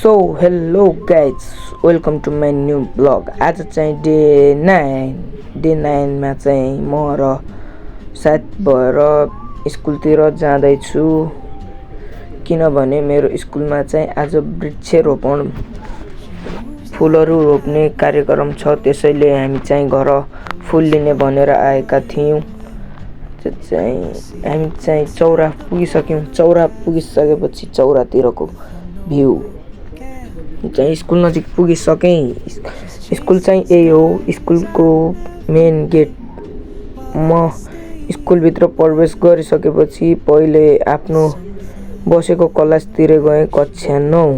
So hello guys welcome to my new blog. आज चाहिँ day 9 मा चाहिँ म र साथ भएर स्कुलतिर जाँदैछु, किनभने मेरो स्कुलमा चाहिँ आज वृक्षरोपण फुलहरू रोप्ने कार्यक्रम छ। त्यसैले हामी चाहिँ घर फुल लिने भनेर आएका थियौँ। हामी चाहिँ चौरा पुगिसक्यौँ। चौरा पुगिसकेपछि चौरातिरको भ्यू चाहिँ स्कुल नजिक पुगिसकेँ। स्कुल चाहिँ यही हो, स्कुलको मेन गेट। म स्कुलभित्र प्रवेश गरिसकेपछि पहिले आफ्नो बसेको क्लासतिर गएँ, कक्षा 9।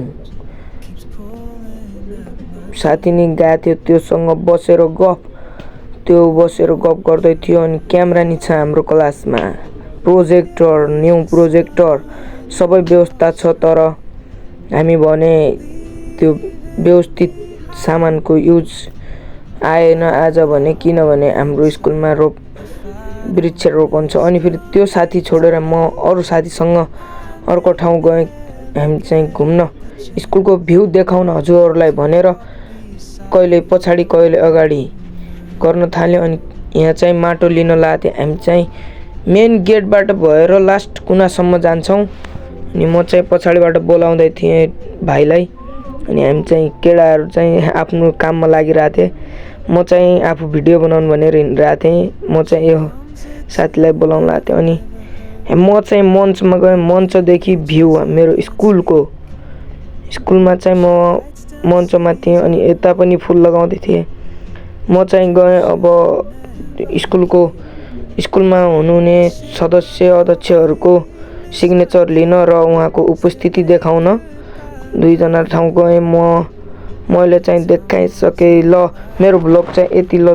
साथी नि गएको थियो, त्योसँग बसेर गफ गर्दै थियो। अनि क्यामेरा नि छ हाम्रो क्लासमा, प्रोजेक्टर, न्यू प्रोजेक्टर सबै व्यवस्था छ। तर हामी भने त्यो व्यवस्थित सामानको युज आएन आज भने, किनभने हाम्रो स्कुलमा वृक्षरोपण छ। अनि फेरि त्यो साथी छोडेर म अरू साथीसँग अर्को ठाउँ गएँ। हामी चाहिँ घुम्न, स्कुलको भ्यू देखाउन हजुरहरूलाई भनेर कहिले पछाडि कहिले अगाडि गर्न थाल्यो। अनि यहाँ चाहिँ माटो लिन लाग्थ्यो। हामी चाहिँ मेन गेटबाट भएर लास्ट कुनासम्म जान्छौँ। अनि म चाहिँ पछाडिबाट बोलाउँदै थिएँ भाइलाई। अनि हामी चाहिँ केटाहरू चाहिँ आफ्नो काममा लागिरहेको थिएँ। म चाहिँ आफू भिडियो बनाउनु भनेर हिँडिरहेको थिएँ। म चाहिँ यो साथीलाई बोलाउन लाग्थेँ। अनि म चाहिँ मञ्चमा गएँ। मञ्चदेखि भ्यू मेरो स्कुलमा चाहिँ म मञ्चमा थिएँ। अनि यता पनि फुल लगाउँदै थिएँ। म चाहिँ गएँ अब स्कुलमा हुनुहुने सदस्य अध्यक्षहरूको सिग्नेचर लिन र उहाँको उपस्थिति देखाउन 2 जना ठाउँ गएँ। मैले चाहिँ देखाइसकेँ। ल मेरो भ्लग चाहिँ यति। ल।